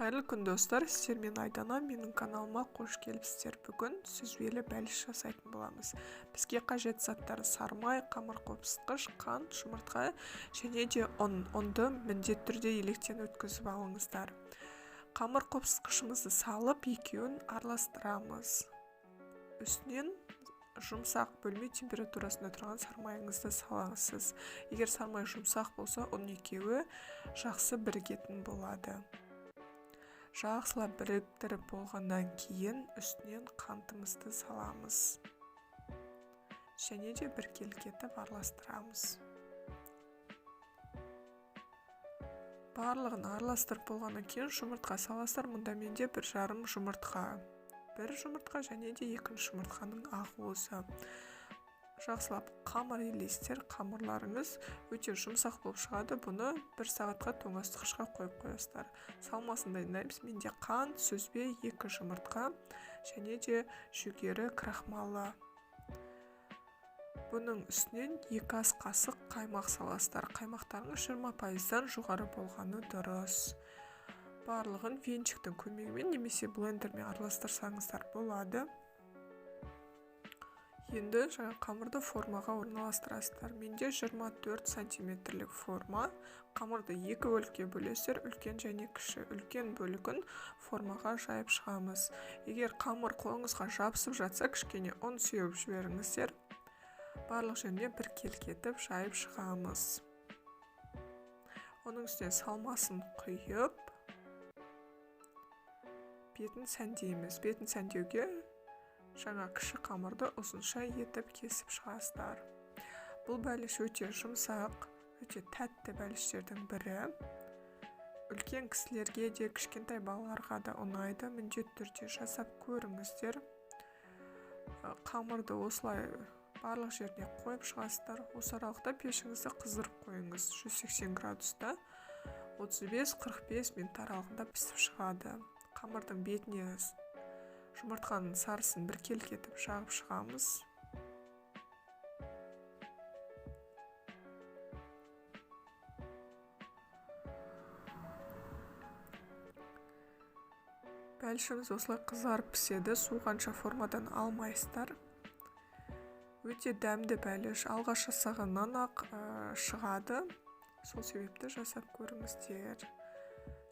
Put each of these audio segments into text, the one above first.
Қайырлы күн, достар! Сіздермен Айдана. Менің каналыма қош келіпсіздер. Бүгін сүзбелі бәліш жасайтын боламыз. Бізге қажет заттар: сары май, қамыр қопсытқыш, қант, жұмыртқа және де ұн. Ұнды міндетті түрде електен өткізіп алыңыздар. Қамыр қопсытқышымызды салып, екеуін араластырамыз. Үстінен жұмсақ, бөлме температурасында тұрған сарымайыңызды саласыз. Егер сарымай жұмсақ болса, ұн екеуі жақсы бірігетін болады. Жақсылап біріктіріп болғаннан кейін үстінен қантымызды саламыз. Және де біркелкі етіп араластырамыз. Барлығын араластырып болғаннан кейін жұмыртқа саласыздар. Мұнда менде 1,5 жұмыртқа. Бір жұмыртқа және де екінші жұмыртқаның ақуызы. Жақсылап қамыр илейсіздер. Қамырларыңыз өте жұмсақ болып шығады. Бұны 1 сағатқа тоңазытқышқа қойып қоясыздар. Салмасын дайындаймыз. Менде қант, сүзбе, 2 жұмыртқа және де жүгері крахмалы. Бұның үстінен 2 ас қасық қаймақ саласыздар. Қаймақтарыңыз 20%-дан жоғары болғаны дұрыс. Барлығын венчиктің көмегімен немесе блендермен араластырсаңыздар болады. Енді жаңа қамырды формаға орналастырасыздар. Менде 24 сантиметрлік форма. Қамырды екі бөлікке бөлесіздер, үлкен және кіші. Үлкен бөлігін формаға жайып шығамыз. Егер қамыр қолыңызға жабысып жатса, кішкене ұн сеуіп жіберіңіздер. Барлық жеріне біркелкі етіп жайып шығамыз. Оның үстіне салмасын құйып, бетін сәндейміз. Бетін сәндеуге жаңа кіші қамырды ұзынша етіп кесіп шығасыздар. Бұл бәліш өте жұмсақ, өте тәтті бәліштердің бірі. Үлкен кісілерге де, кішкентай балаларға да ұнайды. Міндетті түрде жасап көріңіздер. Қамырды осылай барлық жеріне қойып шығасыздар. Осы аралықта пешіңізді қыздырып қойыңыз. 180 градуста 35-45 минут аралығында пісіп шығады. Қамырдың бетіне жұмыртқаның сарысын біркелкі етіп жағып шығамыз. Бәлішіміз осылай қызарып піседі. Суығанша формадан алмайсыздар. Өте дәмді бәліш, алғаш жасағаннан ақ шығады. Сол себепті жасап көріңіздер.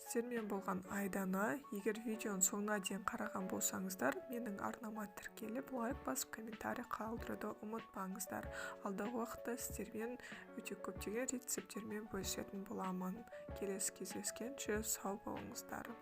Сіздермен болған Айдана. Егер видеоның соңына дейін қараған болсаңыздар, менің арнама тіркеліп, лайк басып, комментарий қалдыруды ұмытпаңыздар. Алдағы уақытта сіздермен өте көптеген рецепттермен бөлісетін боламын. Келесі кездескенше сау болыңыздар.